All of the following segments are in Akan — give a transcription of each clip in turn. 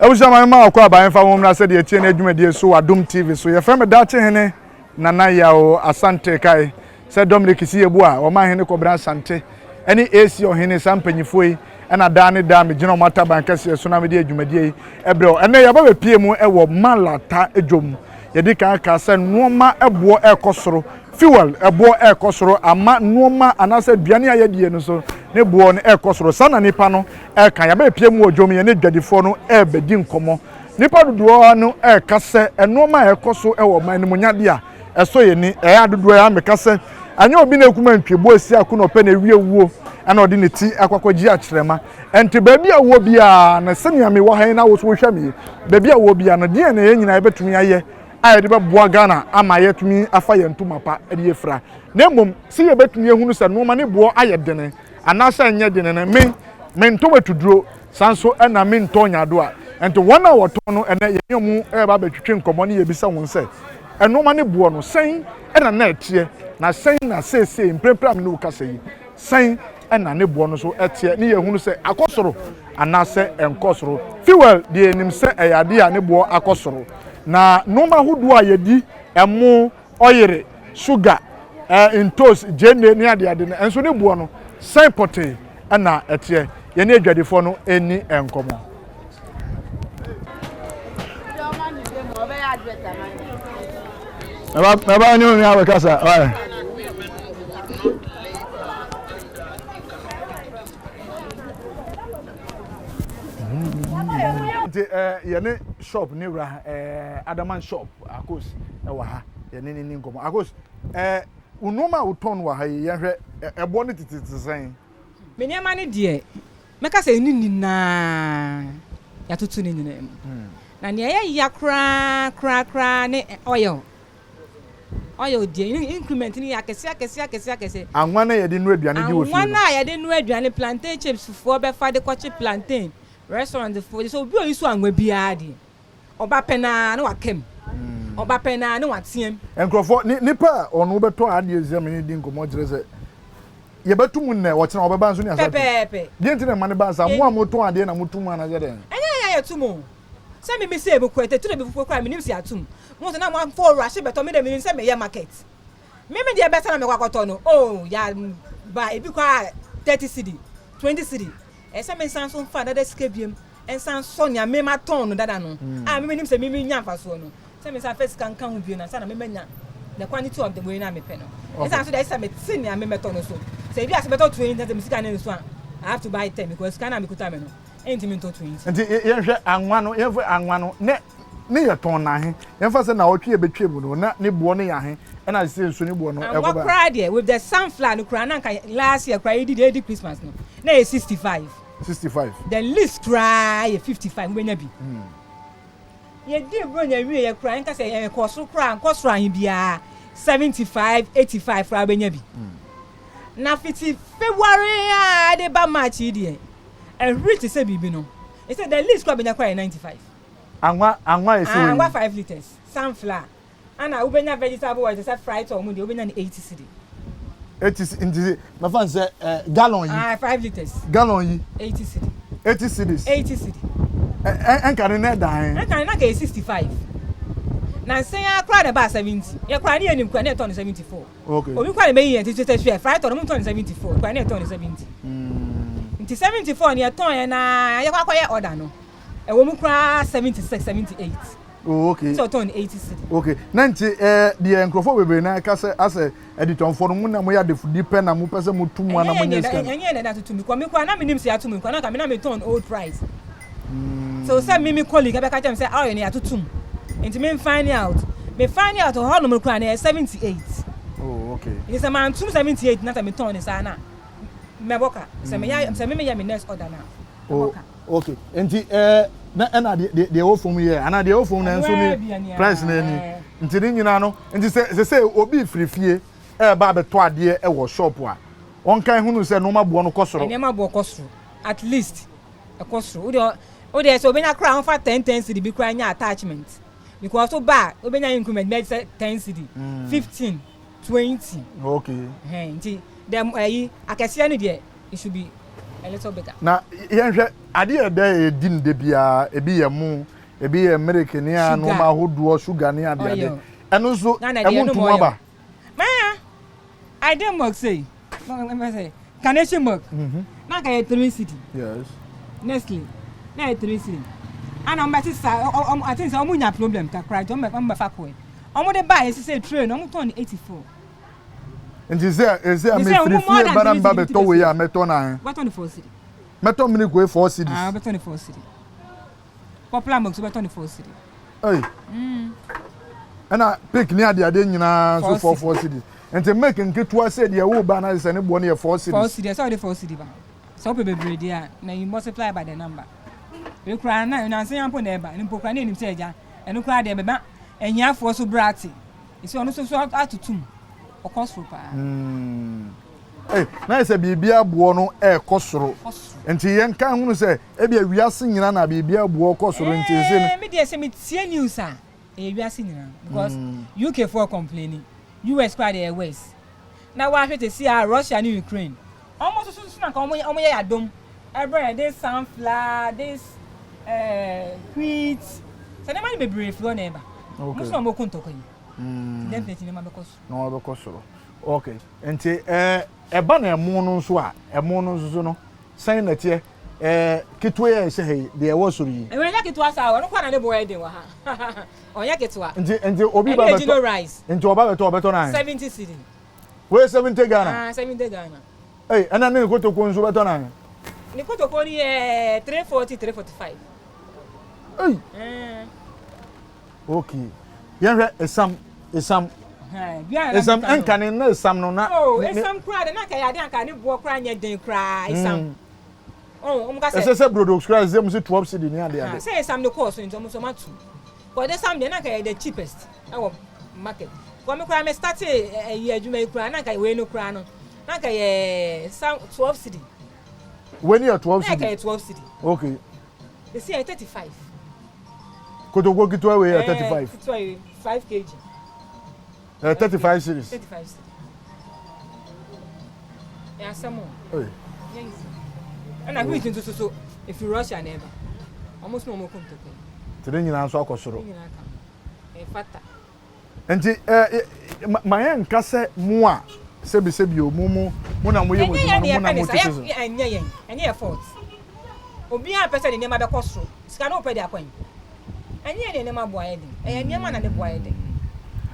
Abusua ma mema ɔkɔ aba mfa wɔn mmra sɛdeɛ ɛteɛ no adwumadie so wɔ Adom TV so. Yɛfrɛ me Daakye Hene Nana Yaw Asante kae sɛ Dominic Siebu a ɔman hene Kɔbena Asante ne AC Ɔhene saa mpanyifoɔ yi na daa ne daa megyina wɔn ataban kɛseɛ so na mede adwumadie yi brɛ wo. Ɛnnɛ yɛaba bɛpie mu wɔ Malata dwom. Yɛdi kan kaa sɛ nnoɔma boɔ ɛrekɔ soro, fuel boɔ ɛrekɔ soro ama nnoɔma anaasɛ aduane a yɛdie no nso ne boɔ no ɛrekɔ soro. Saa na nnipa no ɛreka. Yɛaba bɛpie mu wɔ dwom yɛne dwadifoɔ no ɛrebɛdi nkɔmmɔ. Nnipa dodoɔ no ɛreka sɛ nnoɔma a ɛrekɔ so wɔ ɔman no mu nyɛ adeɛ a ɛsɔ yɛn ani. Ɛyɛ a dodoɔ yi ara meka sɛ ɛnyɛ obi na ɛkum antwie, boɔ ɛsi ako na ɔpɛ na ɛwie wuo ɛna ɔde ne ti akɔ akɔgye akyerɛma. Ɛnti baabi a wowɔ biara no, sɛnea mewɔ ha yi na wo nso wohwɛ me yi, baabi a wowɔ biara no, deɛn na yɛn nyinaa yɛbɛtumi ayɛ a yɛde bɛboa Ghana ama yɛatumi afa yɛn ntoma pa de afira? Na mmom sɛ yɛbɛtumi ahunu sɛ nnoɔma ne boɔ ayɛ dene anaasɛ ɛnyɛ dene no, me, mentɔ atuduro, saa nso na mentɔ nyaadoa. Ɛnti wɔn a wɔtɔn no ɛnɛ yɛne wɔn reba abɛtwetwe nkɔmmɔ ne yɛbisa wɔn sɛ, nnoɔma ne boɔ no, sɛn na na ɛteɛ, na sɛn na seesei mprempren a me ne wo kasa yi, Sɛn na ne boɔ no nso teɛ ne yɛhunu sɛ akɔ soro anaasɛ ɛnkɔ soro. Fuel deɛ yɛnim sɛ ɛyɛ adeɛ a ne boɔ akɔ soro. Na nnoɔma ahodoɔ a yɛdi, ɛmo, ɔyere, sugar, ntos, gyeene ne adeade no nso ne boɔ no sɛn pɔtee na ɛteɛ? Yɛne adwadifoɔ no nni nkɔmmɔ. Mɛba ne onua abɛkasa. Nti yɛne shop ne wura Adaman shop Akos wɔ ha yɛne ne ni nkɔmmɔ. Akos, wo nneɛma a wotɔn wɔ ha yi yɛnhwɛ ɛboɔ no tete te sɛn? Me nneɛma no deɛ, mɛka sɛ ne nyinaa, yɛatoto ne nyinaa mu. Na nea ɛyɛ ya koraa koraa koraa ne oil. Oil deɛ, increment no yɛ akɛseɛ akɛseɛ akɛseɛ akɛseɛ. Anwa no a yɛde noa aduane di wɔ fie no. Anwa no a yɛde noa aduane, plantain chips foɔ bɛfa de kɔkye plantain, restaurant foɔ, sɛ obi a ɔyi so anwa biara deɛ. Ɔba pɛ no ara na waka mu. Ɔba pɛ no ara na wateam. Nkurɔfoɔ, ni, nipa a ɔno bɛtɔ adeɛ sɛ me ne di nkɔmmɔ kyerɛ sɛ yɛbɛto mu nnɛ, ɔkyena ɔbɛba nso ne asa atom. Pɛpɛɛpɛ. Deɛ nti na ɛma no ba saa, mo a motɔn adeɛ na moto mu anaasɛ dɛn? Ɛnyɛ yɛn a yɛto mu o. Sɛ me me sei mekɔ ɛtɛtire bi fufuo koraa menim sɛ yɛato mu. Mohu sɛ na moafɔ rush bɛtɔ, me deɛ menim sɛ meyɛ market. Me me deɛ bɛsa na mekɔ akɔtɔ no, oh ya ba ebi koraa 30 cedi, 20 cedi. Ɛsɛ sɛ mensan nso mfa another sika biom nsan nsɔ nea me matɔn no dada no a me menim sɛ me menya mfasoɔ no, sɛ mensan mfa sika nka ho bio no ansa na me manya the quantity of the wei no a mepɛ no. Ɛsan nso deɛ ɛsɛ sɛ mete nea me mɛtɔ no so. Sɛ ebi a sɛ mɛtɔ 20 na sɛ me sika no nso a, I have to buy 10 because sika no a mekuta me no, ɛntumi ntɔ 20. Nti yɛnhwɛ anwa no, yɛnhwɛ anwa no, ne ne yɛ tɔn no ahe? Yɛmfa sɛ naawɔtwe a ɛbɛtwa mu no, na ne boɔ no yɛ ahe? Ɛna sɛ nso ne boɔ no ɛkɔ Anwa ba? koraa deɛ with the sunflower no koraa na nka last year koraa yɛdi deɛ yɛdi Christmas no na ɛyɛ 65. 65. The least koraa yɛ 55 wobɛnya bi. Yɛdii Buronya wieɛ koraa yɛnka sɛ ɛkɔ soro koraa nkɔ soro ahe biara 75, 85 koraa wobɛnya bi. Na fiti February a de ba March yi deɛ ɛhuri te sɛ biribi no. Ɛsɛ the least koraa wobɛnya koraa yɛ 95. Anwa anwa a ɛsi hɔ yi. Anwa 5 litres, sunflower. Ana wobɛnya vegetable oil te sɛ frytol mu deɛ wobɛnya no 80 cedi. 80 cedi nti mɛfa no sɛ eh, gallon yi. Ah, 5 litres. Gallon yi. 80 cedi. 80 cedis. 80 cedi. Ɛnka ne na ɛda he? Ɛnka ne na nka yɛ 65. Na nsɛn ara koraa na ɛbaa 70. Yɛ koraa ne yɛnim koraa ne yɛtɔn no 74. Okay. Obi koraa na ɛbɛyi yɛn ti sɛ hwɛ frytol no mo ntɔn no 74 koraa ne yɛtɔn no 70. Nti 74 ne yɛtɔn yɛn na yɛkɔ akɔyɛ order no. Ɛwɔ mu koraa 76, 78. Oh, okay. Sɛ ɔtɔn no 80 cedi. Okay. Na nti eh, deɛ nkurɔfoɔ bebree na ɛka sɛ asɛ aditɔnfoɔ no mo na moyɛ adefodi pɛ na mopɛ sɛ motu mu ana monyɛ sika no. Ɛnyɛ yɛn na ɛda tutu mu. Me koraa na menim sɛ yɛato mu koraa na nka me na metɔn old price. So sɛ me me colleague ɛbɛka kyerɛ me sɛ oil no yɛatoto mu. Nti me find out. Me find out hɔ nom koraa na ɛyɛ 78. Oh, okay. Nti sɛ mantom 78 na sɛ metɔn no saa na mɛbɔ ka. Sɛ meyɛ sɛ me meyɛ me next order na mɛbɔ ka. Okay, nti ɛɛ na ɛna deɛ deɛ ɛwɔ fam yɛ anaa deɛ ɛwɔ fam na nso ne price na ani nti ne nyinaa no nti sɛ sɛ sɛ obi firi fie ɛɛba abɛtɔ adeɛ ɛwɔ shop a ɔnkan hunu sɛ nneɛma boɔ no kɔ soro. Nneɛma boɔ kɔ soro at least ɛkɔ soro wodeɛ wodeɛ sɛ obenya koraa ɔnfa 10 10 cedi bi koraa nya attachment because wo ba a obenya increment bɛyɛ sɛ 10 cedi 15 20. Okay. Ɛhɛn nti dɛm ɛyi akɛseɛ no deɛ it should be. A little bigger. Na yɛnhwɛ adeɛ a ɛda yɛdi no da biara, ebi yɛ mo, ebi yɛ milk ne a nneɛma ahodoɔ, sugar ne adeade. Ɛno nso ɛmo ntum aba. Maya, I dey milk sei. Carnation milk. Mm-hmm. Na nka yɛ 3 cedi. Yes. Nestle. Na yɛ 3 cedi. Ana ɔmo bɛte sa ɔmo I think sɛ ɔmo nya problem kakra nti ɔmo ɔmo bɛfa kɔɛ. Ɔmo de ba yɛ sisɛ tray no ɔmo tɔn no 84. Nti sɛ ɛsɛ a mefiri fie ba na meba bɛtɔ wei a mɛtɔ no ahe? Wobɛtɔ no 4 cedi. Mɛtɔ milk wei 4 cedis. Ah, wobɛtɔ no 4 cedi. Popular milk so wobɛtɔ no 4 cedi. Ei. Mm. Ɛna pick ne adeade nyinaa nso 4 4 cedis. Nti milk nketewa sɛ deɛ wo ba na sɛ ne boɔ no yɛ 4 cedis. 4 cedis, ɛsɛ wode 4 cedi ba. Sɛ wopɛ bebree deɛ a, na you multiply by the number. Wei koraa na nansa yi mpo na ɛba, ɛno mpo koraa na ɛnim sɛ agya, ɛno koraa deɛ ɛbɛma ahiafoɔ so berɛ ate. Ɛsɛ ɔno nso so atotom, ɔkɔ soro paa. Mm. Hey, na yɛ sɛ biribi aboɔ no ɛrekɔ soro. Nti yɛn ka hunu sɛ ebi wiase nyinaa na biribi aboɔ kɔ soro nti ɛsɛ no. Me deɛ sɛ metie news a, ɛyɛ wiase nyinaa because mm. UK foɔ complaining, US koraa deɛ ɛyɛ worse. Na wahwɛ te si a Russia ne Ukraine Ɔmo nso so na nka ɔmo ɔmo yɛ yadom ɛbrɛ yɛn this sunflower this ɛɛ wheat sɛ nneɛma no bebree firi hɔ na ɛba. Ɔmo nso na ɔmo ko ntɔkwa yi. Mm. Definitely nneɛma bɛkɔ soro. Na ɔbɛkɔ soro. Okay. Nti ɛɛ ɛba na ɛmo no nso a ɛmo no nso so no sɛn na ɛteɛ ɛɛ ketewa yi a ɛhyɛ ha yi deɛ ɛwɔ soro yi. Ɛwɔ ɛnyɛ ketewa saa ɔno kɔ na ne bo yɛ den wɔ ha ɔnyɛ ketewa. Nti nti obi ba bɛtɔ nti ɔba bɛtɔ ɔbɛtɔ na. 70 cedi. Wei 70 Ghana. Ah, 70 Ghana. Ei, ɛna ne kotokuo nso bɛtɔ no ahe? Ne kotokuo no yɛ 340, 345. Ei. Eh. Okay. Yɛhwɛ esam, esam. Esam ɛnka ne na esam no na. Oh, esam koraa de na nka yɛ ade anka ne boɔ koraa nyɛ den koraa esam. Mm. Oh, wɔn ka sɛ. Ɛsɛ sɛ brodo koraa ɛsɛ mo si 12 cedi ne ade ade. Sɛ esam ne kɔɔ so nti wɔn nso wɔn ato. Kɔde sam deɛ na nka yɛ the cheapest ɛwɔ market. Kɔ me koraa me startee ɛyi adwuma yi koraa na nka wei no koraa no na nka yɛ sam 12 cedi. Wei ni yɛ 12 cedi. Na nka yɛ 12 cedi. Okay. Esi yɛ 35. Kotokuo ketewa wei yɛ 35. Ketewa yi 5 kg. Ɛyɛ 35 cedis. 35 cedi. Yɛ asɛm o. Hey. Nyɛ easy. Ɛna wheat nso so so efi Russia na ɛba. Wɔn nso na wɔn kɔ ntɔkwa yi. Nti ne nyinaa nso akɔ soro. Ne nyinaa ka ho. Ɛfata. Nti ɛ ma yɛn nka sɛ mo a sɛbi sɛbi o mo mo mo na mo yɛ mo adwuma no mo na mo tete so. Ɛnyɛ yɛn ɛnyɛ yɛn fault. Obiara mpɛ sɛ ne nneɛma bɛkɔ soro. Sika no wopɛ de akɔ he? Ɛnyɛ yɛn na nneɛma bo ayɛ den. Ɛyɛ nneɛma na ne bo ayɛ den.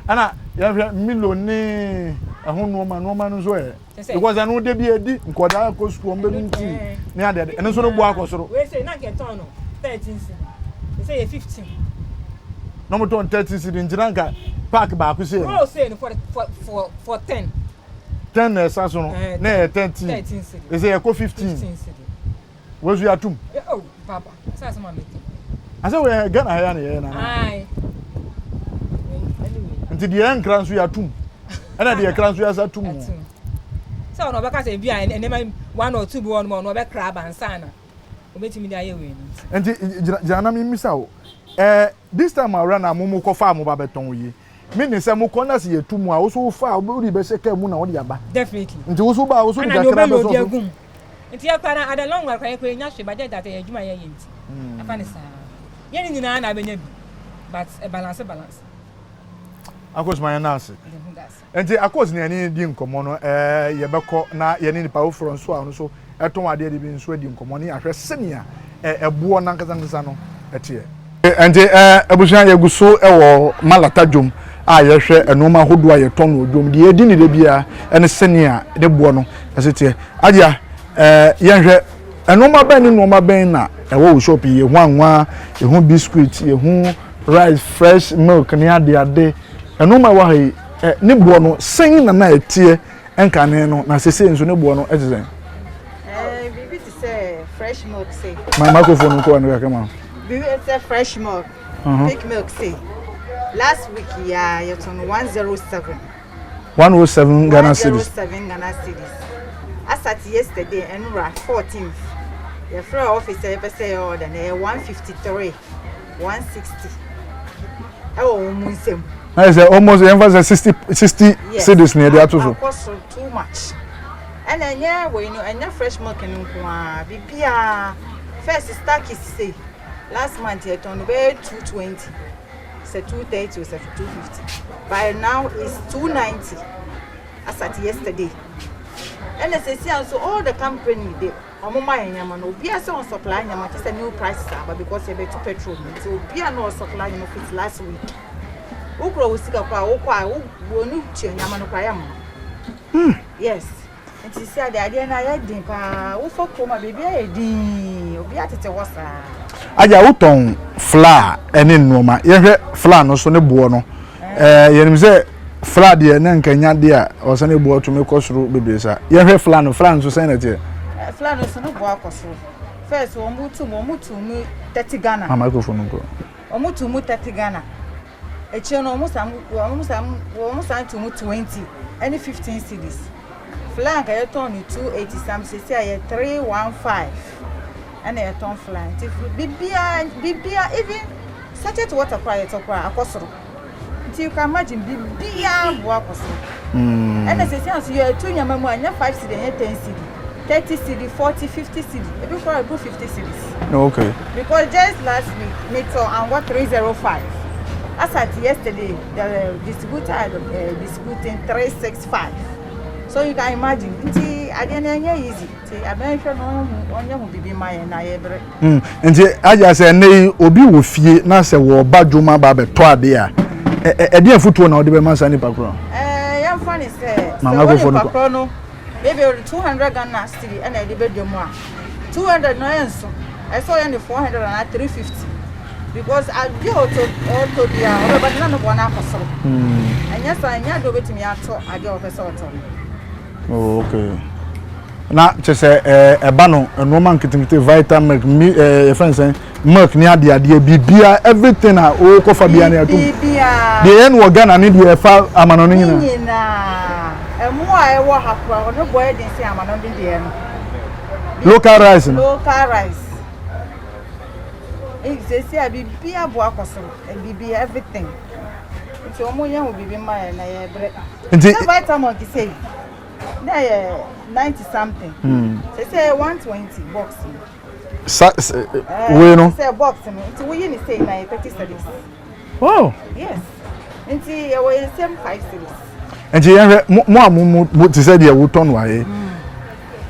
Ɛna yɛhwɛ Milo ne ɛho nneɛma nneɛma no nso ɛ. Because ɛno de bi edi nkɔdaa kɔ sukuu wɔn bɛnum tii ne adeade ɛno nso no bo akɔ soro. Wei sɛ na nka ɛtɔn no 13 cedi. Sɛ yɛ 15. Na wɔn tɔn 13 cedi nti na nka pack baako sɛ. Roll sɛ no for 10. 10 na ɛsa so no na ɛyɛ 13. 13 cedi. Ɛsɛ yɛ kɔ 15. 15 cedi. Wei nso yɛatom. Oh, papa, sɛ asɛm a meka. Asɛ wei Ghana ha ya na yɛyɛ nana. Aye. Nti deɛ ɛnkra nso yɛatom. Ɛna deɛ ɛkra nso yɛasa tom. Sɛ ɔno ɔbɛka sɛ bi a nneɛma one or two bi wɔ no ɔno ɔbɛkra aba nsa na obetumi de ayɛ wei no. Nti gyina gyina na memmisa wo. Eh, this time around na mo mo kɔfa a mo ba bɛtɔn yi. Me nim sɛ mo kɔ na sɛ yɛtu mu a wo so wo fa a wode bɛhyɛ kaa mu na wode aba. Definitely. Nti wo so ba a wo so de kakra bɛsɔ so. Nti yɛ koraa na at the long run koraa yɛ koraa yɛnya hwee but just that ɛyɛ adwuma a yɛyɛ nti ɛfa ne saa. Nyɛ ne nyinaa na abɛnya bi but ɛbalance balance. Akos ma yɛn na ase. Nti Akos ne yɛne di nkɔmmɔ no ɛɛ yɛbɛkɔ na yɛne nipa foforɔ nso a ɔno nso ɛtɔn adeɛ de bi nso adi nkɔmmɔ ne ahwɛ sɛnea ɛboɔ nankasa nankasa no ɛteɛ. Nti abusua yɛgu so wɔ Malata dwom a yɛhwɛ nnoɔma ahodoɔ a yɛtɔn wɔ dwom deɛ yɛdi ne da biara ɛne sɛnea ne boɔ no ɛsi teɛ. Agya yɛnhwɛ nnoɔma bɛn ne nnoɔma bɛn na ɛwɔ wo shop yi yɛhu anwa yɛhu biscuit yɛhu rice fresh milk ne adeade nnoɔma ɛwɔ ha yi ne boɔ no sɛn na na ɛteɛ Ɛnkane no, na sesei nso ne boɔ no te sɛn? Eh, biribi te sɛ fresh milk sei. Ma microphone no kɔ ɛno kakra ma. Biribi te sɛ fresh milk, uh-huh. pig milk sei. Last week ya yɛtɔn no 107. 107 Ghana cedis. 107 Ghana cedis. Asate yesterday, ɛnora 14th. Yɛfrɛ office sɛ yɛpɛ sɛ yɛ order na ɛyɛ 153. 160 ɛwɔ wɔn mu nsam. Na yɛ sɛ almost yɛn fa sɛ 60 60 cedis na yɛde ato so. Akɔ so too much. Ɛna ɛnyɛ wei no, ɛnyɛ fresh milk no nko ara, biribiara. First Starkist sei, last month yɛtɔn no bɛyɛ 220, sɛ 230 o sɛ 250. By now it's 290 as at yesterday. Ɛna seesei nso all the company de Ɔmo ma yɛn nneɛma no obiara sɛ ɔnsupply nneɛma kyɛ sɛ new prices aba because yɛbɛtu petrol mu nti obiara na ɔsupply nneɛma fiti last week. Wokura wo sika koraa wokɔ a wo wɔn tua nneɛma no koraa yɛmma. Hmm. Yes. Nti si ade adeɛ no ayɛ den paa wofa kurom a biribi ayɛ din obiara tete hɔ saa. Agya wotɔn flour ɛne nneɛma yɛhwɛ flour no so ne boɔ no Ɛɛ yɛnim sɛ fla deɛ na nka nya deɛ a ɔsɛ ne boɔ tumi kɔ soro bebree saa. Yɛhwɛ fla no, fla nso sɛn na ɛteɛ? Fla no nso ne boɔ akɔ soro. First wɔn tu mu wɔn tu mu 30 Ghana. Ma microphone no nkɔ. Wɔn tu mu 30 Ghana. Akyire no wɔn san wɔn san wɔn san tu mu 20 ɛne 15 cedis. Fla nka yɛtɔn no 280 some sisi a yɛ 315 ɛna yɛtɔn fla nti bibia bibia even Sachet water koraa yɛtɔ koraa akɔ soro nti you can imagine biribiara boa akɔ soro ɛna sɛsi nso yɛtu nneɛma mu a ɛnyɛ 5 cedi ɛnyɛ 10 cedi 30 cedi 40 50 cedi ebi koraa ɛbu 50 cedis. Okay. Because just last week me tɔ angwa 305 as at yesterday the distributor uh, distributing 365 so you can imagine nti adeɛ no ɛnyɛ easy nti abɛnhwɛ no ɔnyɛ ho biribi ma yɛn na yɛbrɛ. Hmm, nti agya sɛ ɛnɛ yi obi wɔ fie na sɛ wɔba dwom aba abɛtɔ adeɛ a ɛdeɛ afotuo na wode bɛma saa nipa korɔ? Yɛmfa ne sɛ sɛ wɔ nipa korɔ no maybe ɔde 200 Ghana cedi ɛna ɛde bɛdwa mu a 200 no ɛnso ɛsɛ ɔyɛ ne 400 anaa 350 because adeɛ ɔtɔ ɔtɔ bi a ɔbɛba de na ne boɔ no akɔ soro ɛnyɛ saa ɛnyɛ adeɛ ɔbɛtumi atɔ adeɛ a ɔpɛ sɛ ɔtɔ no. Oh, okay. Na kyɛ sɛ ɛɛ ɛba no nneɛma nketenkete vita milk mi ɛɛ yɛfrɛ no sɛn milk ne adeɛ adeɛ biribiara everything a wokɔfa biara ne atum. Biribiara. Deɛ yɛn wɔ Ghana ne deɛ ɛfa amano no nyinaa. Ne nyinaa ɛmo a ɛwɔ ha koraa ɔno bɔ yɛ den sɛ amano de deɛ no. Local rice no. Local rice. Sɛsi a biribiara bo akɔ soro biribiara everything nti wɔn yɛ ho biribi ma yɛn na yɛbrɛ. Nti. Sɛ vitamin sɛ Na ɛyɛ 90 something. Hmm. Sɛ sɛ 120 box no. Sa eh, wei no. Sɛ box no nti woyi ne sei na yɛ 30 cedis. Oh. Yes. Nti yɛwɔ yɛn nsam 5 cedis. Nti yɛn hwɛ mo a mo mo te sɛ deɛ wotɔ no ayɛ. Hmm.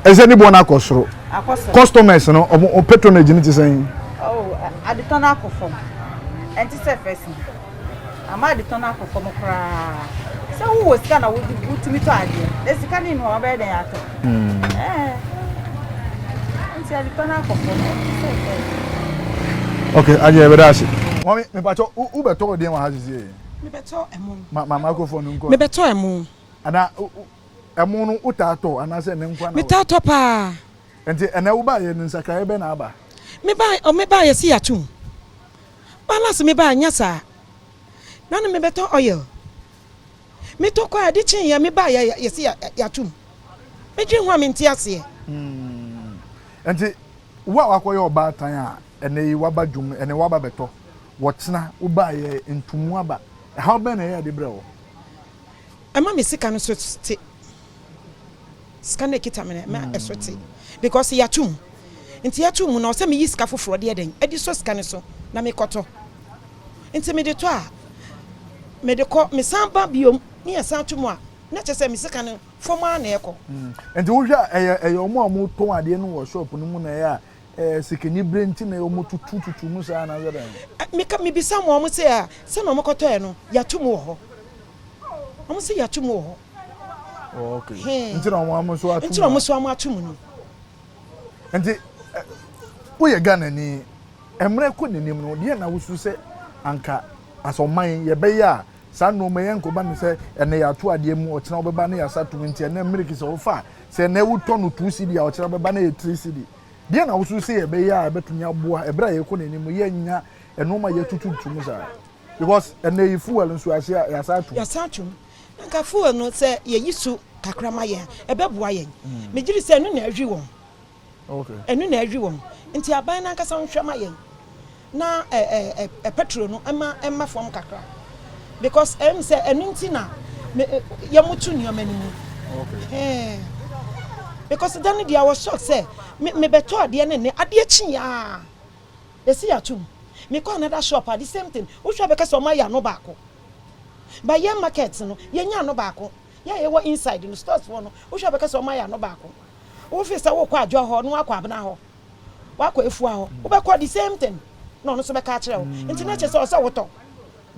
Ɛsɛ ne bɔ no akɔ soro. Akɔ soro. Customers no ɔmo patronage no te sɛn. Oh, adetɔ no akɔ fam. Ɛnti sɛ first no. Ama adetɔ no akɔ fam koraa. Sɛ wowɔ sika na wotumi tɔ adeɛ, na sika no nni hɔ a wobɛyɛ dɛn atɔ? Hmm. Ɛɛ. Nti adetɔ no akɔ fam. Sɛ sɛ. Okay, agye ɛbɛda ase. Mami, mepatɔ, wobɛtɔ deɛ wɔ ha sisi yɛ? Mebɛtɔ ɛmo. Ma ma microphone no nkɔ. Mebɛtɔ ɛmo. Ana ɛmo no wotaa tɔ anaasɛ ɛnɛ nkwa na? Metaa tɔ paa. Nti ɛnɛ wobaayɛ no nsakraeɛ bɛn na aba? Mebaa, oh, mebaayɛ si yɛatom. Balance me baa nyɛ saa na no me bɛtɔ oil me tɔ kɔ a ɛde kyen yɛ me baa yɛ yɛsi yatum me dwen ho a me nte aseɛ. Hmm. Nti wo a wakɔyɛ ɔbaatan a ɛnɛ yi waba dwom ɛnɛ waba bɛtɔ wɔkyena wobaa yɛ ntumu aba ɛhaw bɛn na ɛyɛ ɛde brɛ wo? Ɛma me sika no so te. Sika no ɛkita me no ɛma ɛso te because yɛato mu nti yɛato mu no ɔsɛ meyi sika foforɔ de ɛdɛn ɛde sɔ sika no so na mekɔtɔ nti mede tɔ a mede kɔ mesan ba biom ne yɛsan to mu a na kyerɛ sɛ me sika no fam ara na ɛkɔ. Nti wohwɛ a ɛyɛ ɛyɛ wɔn a wɔtɔn adeɛ no wɔ shop no mu na ɛyɛ a ɛɛ sikanibere nti na wɔtutu tutu mu saa anaasɛ dɛn? Meka mebisa wɔn wɔn sɛ a sɛnea wɔkɔtɔɛ no yɛato mu wɔ hɔ wɔn sɛ yɛato mu wɔ hɔ. Oh, okay. Nti na wɔn nso ato mu. Nti na wɔn nso wɔn ato mu no. Nti woyɛ Ghana ni mmerɛ kɔ n'anim no deɛ na wosu sɛ anka asɔman yɛbɛyɛ a saa nneɛma yɛn nkɔba no sɛ ɛnɛ yɛato adeɛ mu ɔkyena wobɛba ne yɛasa tom nti ɛnɛ mmerɛ sɛ wofa a sɛ ɛnɛ wotɔ no 2 cedi a ɔkyena wobɛba na yɛ 3 cedi deɛ na wosu sɛ yɛbɛyɛ a ɛbɛtumi aboa ɛberɛ a yɛkɔ n'anim yɛnya nneɛma yɛtututu mu saa because ɛnɛ yi fuel nso ase a yɛasa atom. Yɛasa atom. Na nka fuel no sɛ yɛyi so kakra ma yɛn a, ɛbɛboa yɛn. Megye di sɛ ɛno na ɛhwe wɔn. Ɛno na ɛhwe wɔn. Nti aban no ankasa nhwɛ ma yɛn na ɛ ɛ petrol no ɛma ɛmma fam kakra because ɛm sɛ ɛno nti na yɛmoto nneɛma no mu. Okay. Because da no deɛ I was shocked sɛ me mebɛtɔ adeɛ no nnɛ adeɛ kyeeɛ ara yɛsi yɛato mu. Mekɔ another shop a the same thing wohwɛ a bɛka sɛ wɔn ayɛ ano baako. But yɛn market no yɛnyɛ ano baako. Yɛn a yɛwɔ inside no stores foɔ no wohwɛ a bɛka sɛ wɔn ayɛ ano baako. Wofi sɛ wokɔ Adwoa hɔ na woakɔ Abena hɔ woakɔ Efua hɔ wobɛkɔ the same thing na ɔno nso bɛka akyerɛ wo. Nti na kyerɛ sɛ ɔsɛ wotɔ.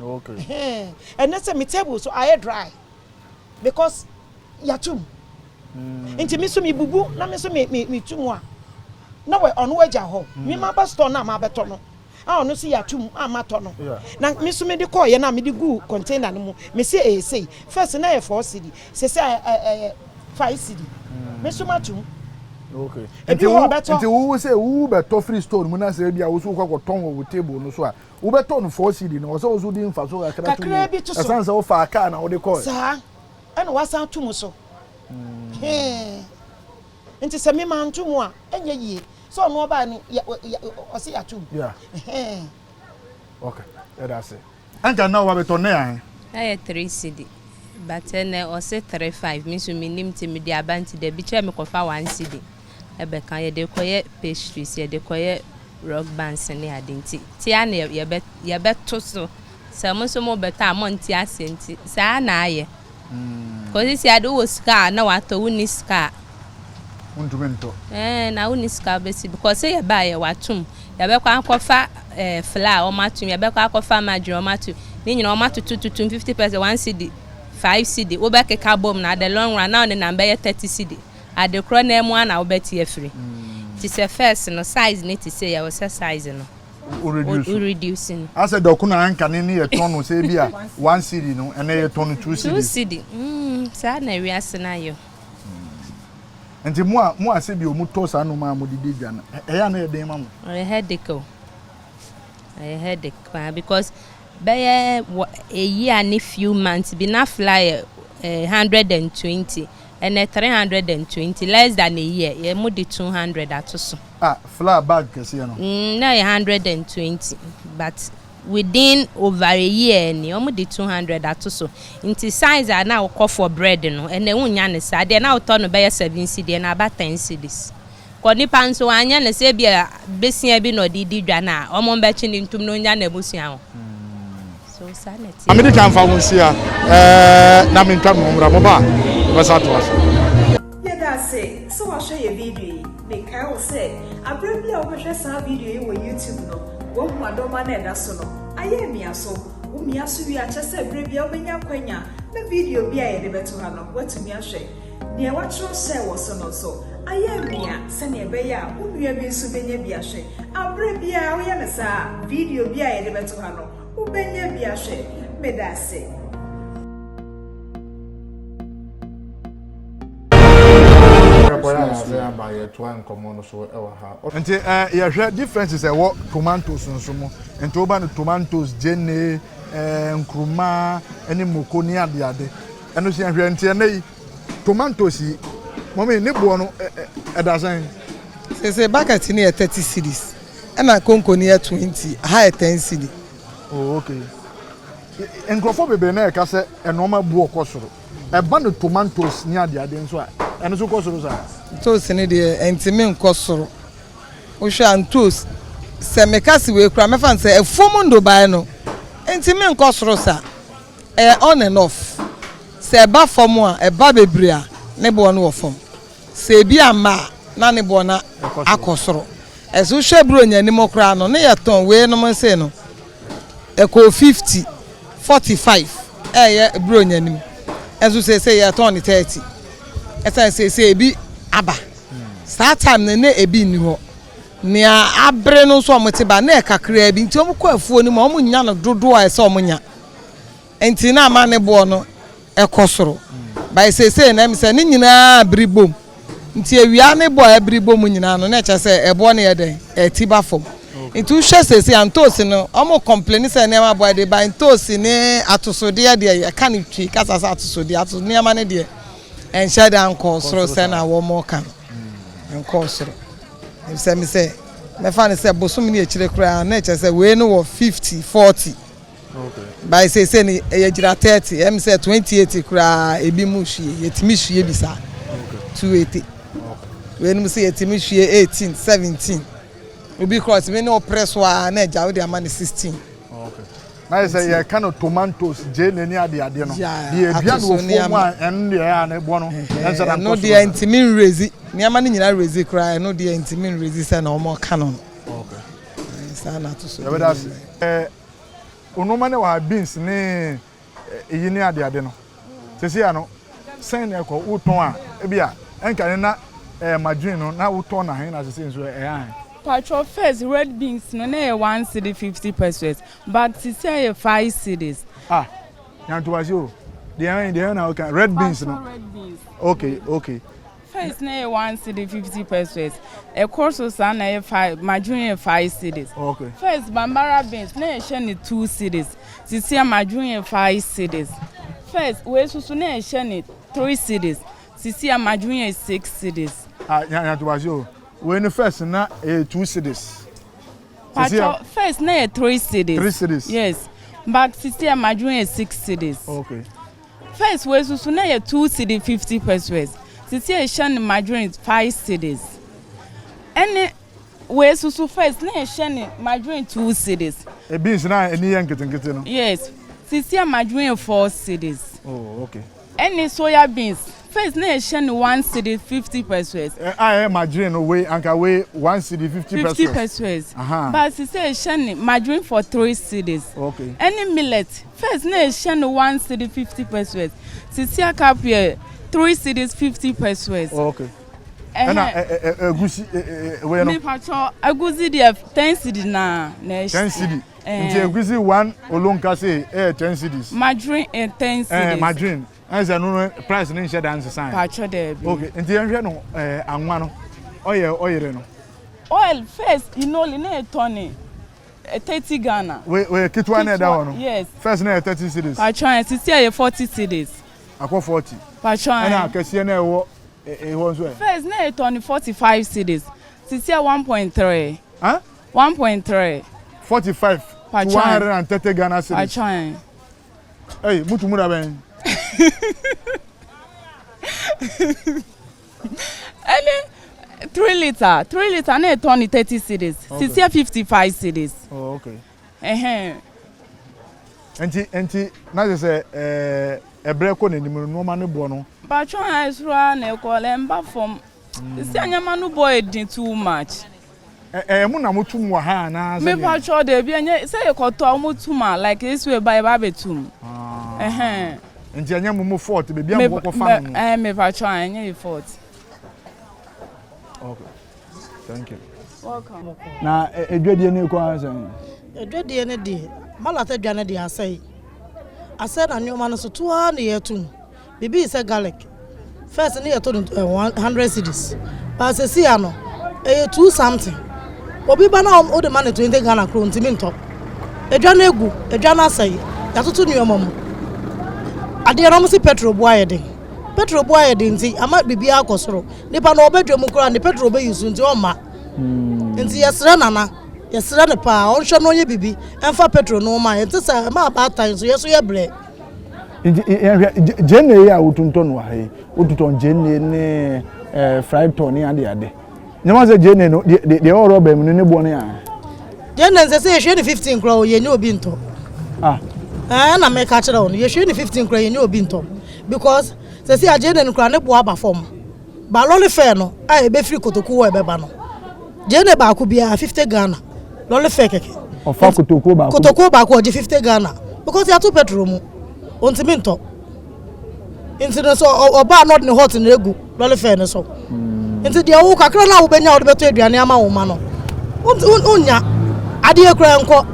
Okay. Ɛnɛ sɛ me table so ayɛ dry because yɛato mu. Nti me nso mebubu na me nso me me metu mu a na wɔ ɔno agya hɔ. Me maba store no a mabɛtɔ no a ɔno nso yɛato mu a matɔ no na me nso mede kɔɔyɛ no a mede guu container no mu mese ɛyɛ sei first na ɛyɛ 4 cedi sese ɛyɛ 5 cedi me nso mato mu. Okay. Ebi hɔ ɔbɛtɔ. Nti wo sɛ wo bɛtɔ free store no mu na sɛ ebi a wo so wokɔ akɔtɔn wɔ wo table no so a wobɛtɔ no 4 cedi no ɔsɛ wo so di mfaso kakra to mu. Kakra bi to so. Ɛsan sɛ wofaa car na wode kɔɛ. Saa ɛna wasan ato mu so. Hee. Nti sɛ me manto mu a ɛnyɛ yie. Sɛ ɔno ɔbaa no yɛ yɛ ɔse yɛato mu. Yeah. Hee. Okay. Yɛda ase. Anka na woba bɛtɔ nnɛ ahe? Ɛyɛ 3 cedi but ɛnɛ ɔse 3 5 me nso mennim nti mede aba nti dabi kyerɛ me kɔfa 1 cedi ɛbɛka yɛde kɔyɛ pastries yɛde kɔyɛ rock bands ne ade nti tia na yɛbɛ yɛbɛto so sɛ mo nso mobɛtɔ a monte aseɛ nti saa na ayɛ. Kɔ sisi ade wowɔ sika a na watɔ wonni sika a. Wontumi ntɔ. Ɛɛ na wonni sika a wobɛsi because sɛ yɛbaa yɛ watom yɛbɛkɔ akɔfa ɛɛ flour wɔn atom yɛbɛkɔ akɔfa margarine wɔn atom ne nyinaa wɔn atoto tutum 50 percent 1 cedi 5 cedi wobɛkeka bom na the long run na ɔnenam bɛyɛ 30 cedi ade korɔ na mu a na wobɛte afiri ti sɛ first no size ne ti sɛ yɛwɔ sɛ size no O reduce. O reduce no. Asɛ dɔko na anka ne ne yɛtɔn no sɛ ebi a 1 cedi no ɛnɛ yɛtɔn no 2 2 cedis. Cedi saa na wiase no ayɛ. Nti mo a sɛ bi ɔmo tɔ saa nneɛma a mo de di dwa no ɛyɛ a na yɛ den ma mo? Ɔyɛ headache o, ɛyɛ headache paa because bɛyɛ wɔ a year ne few months bi na flour yɛ 120, ɛnɛ 320. Less than a year yɛ mo de 200 ato so. Ah, flour bag kɛseɛ no? Na yɛ 120 but within over a year ni wɔn de 200 ato so. Nti size a na wokɔ for bread no ɛnɛ wonya ne saa deɛ na wotɔ no bɛyɛ 7 cedi ɛna aba 10 cedis. Kɔ nipa nso wanyɛ no sɛ ebi a besia bi na ɔde di dwa na wɔn bɛkye ne ntum na onya n'abusua ho so saa na ɛte. Amedi kan fa wo nsia ɛɛ na mentwa me ho mmra mo ba a yɛbɛsa atoa so. Yɛda ase sɛ woahwɛ yɛ video yi. Mekae wo sɛ, aberɛ bi a wobɛhwɛ saa video yi wɔ YouTube no, woahu adɔma no a ɛda so no, ayɛ mmea so. Wo mmea so wie a, kyerɛ sɛ berɛ biara wobɛnya akwanya na video bi a yɛde bɛto ha no, woatumi ahwɛ. Nea wɔatwerɛ hyɛɛ wɔ so no nso, ayɛ mmea sɛnea ɛbɛyɛ a wo nua bi nso bɛnya bi ahwɛ. Aberɛ biara woyɛ no saa a, video bi a yɛde bɛto ha no, wobɛnya bi ahwɛ. Meda ase. Yɛkɔyɛ ase aba yɛtoa nkɔmmɔ no so wɔ ha. Nti yɛhwɛ differences ɛwɔ tomatoes nso mu. Nti woba no tomatoes, gyeene, nkuruma ne moko ne adeade ɛno so yɛhwɛ. Nti ɛnɛ yi tomatoes yi mɔmi ne boɔ no ɛda sɛn? Sese bucket ni yɛ 30 cedis ɛna konko ni yɛ 20, ha yɛ 10 cedi. Oh, okay. Nkurɔfoɔ bebree na yɛka sɛ ɛnɔɔma bu ɔkɔ soro. Ɛba no tomatoes ne adeade nso a ɛno nso kɔ soro saa? Ntoos ni deɛ ɛntumi nkɔ soro. Wohwɛ a ntoos sɛ meka si wei kora mɛfa no sɛ afuom ndobaeɛ no ntumi nkɔ soro saa. Ɛyɛ on and off. Sɛ ɛba fam a ɛba bebree a ne boɔ no wɔ fam, sɛ ebi ama a na ne boɔ no akɔ soro. Ɛso wohwɛ buronya anim koraa no ne yɛtɔn wei nom se no ɛkɔɔ 50 45 ɛyɛ buronya anim, ɛnso seesei yɛtɔn ne 30 ɛsɛn seesei ebi aba. Saa time no ne ebi nni hɔ. Nea abere no nso a wɔte ba na ɛkakraa bi nti wɔn kɔ afuo no mu a wɔn nya no dodoɔ a ɛsɛ wɔn nya nti na ama ne boɔ no ɛkɔ soro. Bayi seesei na ɛmi sɛ ne nyinaa biri bom nti awia ne bɔ a ɛbiri bom nyinaa no na ɛkyɛ sɛ ɛboɔ no yɛ dɛn ɛti ba fam. Nti wohwɛ seesei a ntoosi no wɔn complain sɛ nneɛma bɔ ɛde ba ntoosi ne atosodeɛ deɛ yɛka ne twi kasa sɛ atosodeɛ ato nneɛma no deɛ ɛnhyɛ da nkɔɔ soro sɛ na wɔn ka no nkɔɔ soro. Sɛ mi sɛ mɛfa no sɛ bosom ne akyire koraa na ɛkyɛ sɛ wei no wɔ 50 40 by seesei no ɛyɛ gyina 30. Ɛm sɛ 28 koraa ebi mu hwie yɛtumi hwie bi saa 280. Weinom sɛ yɛtumi hwie 18, 17. Obi koraa ɔtumi ne wo pere so ara na agya wode ama no 16. Okay. Na yɛ sɛ yɛka no tomatoes, gyeene ne ade adeɛ no. Deɛ yɛdua no wɔ fuo mu a ɛno deɛ ɛyɛ a ne boɔ no ɛnsɛ da nkɔ soro. Ɛno deɛ ntumi nrezi. Nneɛma no nyinaa rezi koraa ɛno deɛ ntumi nrezi sɛ na wɔka no no. Okay. Saa na ato so. Yɛbɛda ase. Ɛɛ onoma ne wɔ ha beans ne eyi ne adeade no. Sɛsi a no sɛn na ɛkɔ wotɔn a ebi a ɛnka ne na ɛɛ margarine no na wotɔn na he na sɛsi nso ɛyɛ ahe. Patrɔ first red beans no na ɛyɛ one cedi 50 pesewas but sisi ɛyɛ 5 cedis. Ah nyantoase o deɛ ɛn deɛ ɛn na ɔka red beans no. Patrɔ red beans. Okay okay. First na ɛyɛ one cedi 50 pesewas ɛkɔ so saa na ɛyɛ five margarine yɛ 5 cedis. Okay. First bambara beans na yɛhyɛ no 2 cedis sisi a margarine yɛ 5 cedis. First wei soso na yɛhyɛ no 3 cedis sisi a margarine yɛ 6 cedis. Ah nyantoase o wei no first na ɛyɛ 2 cedis. Patrɔ first na yɛ 3 cedis. 3 cedis. Yes but sisi a margarine yɛ 6 cedis. Okay. First wei soso na yɛ 2 cedi 50 pesewas sisi a yɛhyɛ no margarine 5 cedis ɛne wei soso first na yɛhyɛ no margarine 2 cedis. Beans na ani yɛ nketenkete no. Yes sisi a margarine yɛ 4 cedis. Oh okay. Ɛne soya beans first na yɛhyɛ no 1 cedi 50 pesewas. A ɛyɛ margarine no wei anka wei 1 cedi 50 pesewas. 50 pesewas. But sisi a yɛhyɛ no margarine for 3 cedis. Okay. Ɛne millet First na yɛhyɛ no one cedi 50 pesewas, sisi aka yɛ 3 cedis 50 pesewas. Oh, okay. Ɛna egusi wei no. Mipatwɔ egusi deɛ 10 cedi na na ɛhyɛ. 10 cedi. Nti egusi one olonka se ɛyɛ 10 cedis. Margarine ɛ 10 cedis. Ɛɛ margarine ɛn sɛ no no price ne nhyɛ da nsesan. Patwɔ dɛbi. Okay nti yɛn hwɛ no ɛɛ anwa no ɔyɛ ɔyere no. Oil first inoli na yɛtɔ ne 30 Ghana. Wei wei ketewa na ɛda hɔ no. Yes. First na yɛ 30 cedis. Patwɔn sisi a yɛ 40 cedis. Akɔ 40. Patwɔn. Ɛna akɛseɛ na ɛwɔ ɛhɔ nso ɛ. First na yɛ tɔ no 45 cedis. Sisi a 1.3. Huh? 1.3. 45 to 130 Ghana cedis. Patwɔn. Ɛy mutu mu da bɛn. Ɛne 3 litre 3 litre na yɛtɔn no 30 cedis sisi yɛ 55 cedis. Oh, okay. Ɛhɛn. Nti nti na kyerɛ sɛ ɛɛ ɛbrɛ kɔ n'anim no nneɛma no boɔ no. Mpatwɔ ha ɛsoro ara na ɛkɔ ɛmba fam. Sisi nneɛma no boɔ yɛ den too much. Ɛyɛ mo na mo tum wɔ ha anaa sɛ deɛ? Mepatwɔ dabi ɛnyɛ sɛ yɛkɔtɔ a wɔn tum a like esi wɔ ba yɛba abɛtum. Ɛhɛn. Nti ɛnyɛ mo mo fault beebi a mo kɔkɔ fa no no. Ɛɛ mepatwɔ a ɛnyɛ yɛ fault. Okay thank you. Welcome. Na edwadie no kɔ ara sɛn? Edwadie no deɛ malata dwa no deɛ asɛe asɛe na nneɛma no so to ara na yɛtum. Biribi te sɛ garlic, first ne yɛtɔ no 100 cedis, but seesei ano ɛyɛ two something. Obi ba na wode ma no 20 Ghana koro ntumi ntɔ. Edwa no egu, edwa no asɛe, yɛatoto nneɛma mu. Adeɛ no wɔn se petrol bo ayɛ den. Petrol bo ayɛ den nti ama biribiara akɔ soro. Nipa no ɔbɛ dwa mu koraa ne petrol bɛ use nti ɔmma. Nti yɛsrɛ Nana, yɛsrɛ no paa ɔnhwɛ na ɔnyɛ biribi ɛmfa petrol no mma yɛn. Nti sɛ ɛma abaatan nso yɛn nso yɛbrɛ. Nti yɛnhwɛ gyeene yi a wotontɔn wɔ ha yi, wototɔn gyeene ne ɛɛ fried tɔn ne ade ade. Nyɛma sɛ gyeene no deɛ deɛ ɛwɔ rɔba mu no ne boɔ no yɛ ahe? Gyeene nsɛ sɛ yɛhwie ne 15 koraa o yɛnyɛ obi ntɔ. Ah. Ɛɛ na meka kyerɛ wo no yɛhwie ne 15 koraa yɛnyɛ obi ntɔ because sɛ sɛ agyeene no koraa ne boɔ aba fam. Ba lɔre fare no a ɛbɛfiri kotoku hɔ ɛbɛba no, gyeene baako biara 50 Ghana, lɔre fare kɛkɛ. Ɔfa kotokuo baako. Kotokuo baako ɔgye 50 Ghana because yɛato petrol mu, ɔntumi ntɔ. Nti no sɛ ɔbaa na ɔde ne hot no egu lɔre fare no so. Nti deɛ wo kakra no a wobɛnya wode bɛtɔ aduane ama wo ma no, wonnya adeɛ koraa nkɔ.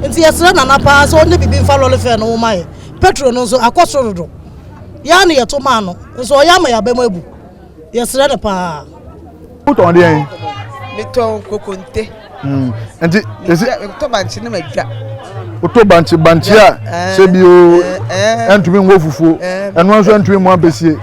Nti yɛsrɛ Nana paa sɛ ɔnyɛ biribi mfa lɔre fare no ho ma yɛ. Petrol no nso akɔ soro dodo. Yɛn ara na yɛto maa no, nso ɔyɛ ama yɛn aba mu abu. Yɛsrɛ no paa. Wotɔn deɛn? Metɔn kokonte. Hmm. Nti esi. Metɔ bankye ne madwa. Wotɔ bankye bankye a sɛ bi o ɛntumi nwɔ fufuo ɛno nso ɛntumi mu ampesie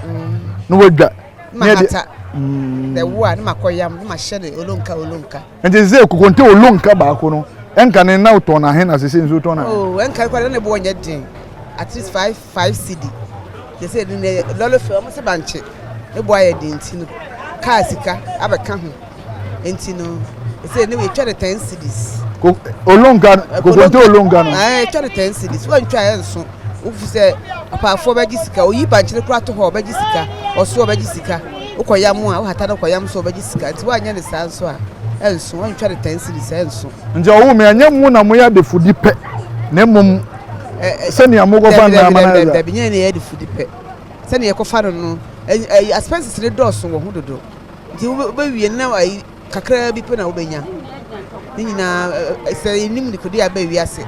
na wadwa. Ma hata. Na ɛwo a ne ma kɔ yam ne ma hyɛ ne olonka olonka. Nti sɛ kokonte olonka baako no ɛnka ne na wotɔn ahe na sese nso wotɔn ahe. Oh ɛnka kora ne boɔ nyɛ den at least 5 5 cedi. Te sɛ ne lɔre fɛ wɔn sɛ bankye ne boɔ ayɛ den nti no. Kaa sika abɛka ho nti no ɛsɛ ne yɛtwa no 10 cedis. Olonka kokonte olonka no. Ɛɛ yɛtwa no 10 cedis wɔntwa ɛnso wofi sɛ apaafoɔ bɛgye sika oyi bankyere koraa to hɔ ɔbɛgye sika ɔso ɔbɛgye sika wokɔ yam a wohata no kɔ yam so ɔbɛgye sika nti woanyɛ ne saa nso a ɛnso wɔntwa no 10 cedis ɛnso. Nti ɔwo me ɛnyɛ mo na moyɛ adefodi pɛ na mmom sɛnea mokɔfa nneɛma no. Dabi nyɛ ne yɛ adefodi pɛ. Sɛnea yɛkɔfa no no, ɛyi expenses no dɔɔso wɔ ho dodo. Nti wobɛwie no na ayi kakraa bi pɛ na wobɛnya. Ne nyinaa sɛ yɛnim dekode a ɛbaa wiase.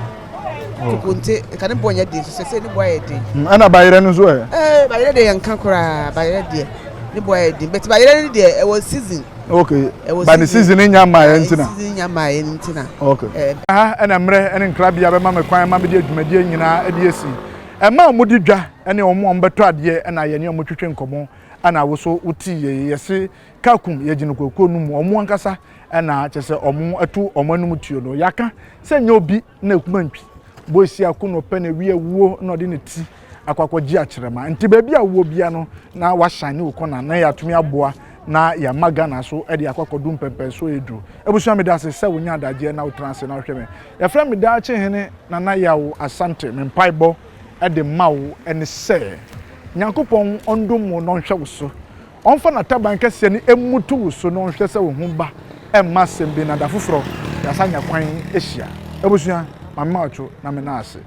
Oh. Kokonte, nka ne boɔ nyɛ den so sɛ ne boɔ ayɛ den. Hmm, ɛna bayerɛ no nso ɛ? Ɛɛ bayerɛ deɛ yɛnka koraa, bayerɛ deɛ ne boɔ ayɛ den. But bayerɛ no deɛ ɛwɔ season. Okay. Ba ne season nya mmaeɛ nti na. Season nya mmaeɛ nti na. Okay. Ha ɛna mmerɛ ɛne nkrabea bɛma me kwan ma mede adwumadie nyinaa ɛde asi. Ɛma a wɔdi dwa ne wɔn a wɔbɛtɔ adeɛ na yɛne wɔn twetwe nkɔmmɔ na wo so wote yei. Yɛse Kakum yɛgye no kuo no mu, wɔn ankasa na kyerɛ sɛ wɔn to wɔn anom tuo no. Yɛaka sɛ nyɛ obi na ɛkum antwi. Boasiako na ɔpɛ na ɛwi awuo na ɔde ne ti akɔ akɔgye akyerɛma. Nti baabi a wowɔ bia no na wahyɛne wo kɔna na yɛatumi aboa na yɛama Ghana so de akɔ akɔdu mpɛmpɛnsoɔ ɛduru. Abusua meda ase sɛ wonya adagyeɛ na wotena ase na wohwɛ me. Yɛfrɛ me Daakye Hene Nana Yaw Asante. Me mpaebɔ de ma wo ne sɛ Nyankopɔn ɔndom wo na ɔnhwɛ wo so. Ɔmfa n'ataban kɛseɛ no mmutu wo so na ɔnhwɛ sɛ wo ho ba mma asɛm bi na da foforɔ yɛasan anya kwan ahyia. Abusua, ma me ma wo to na me nan ase.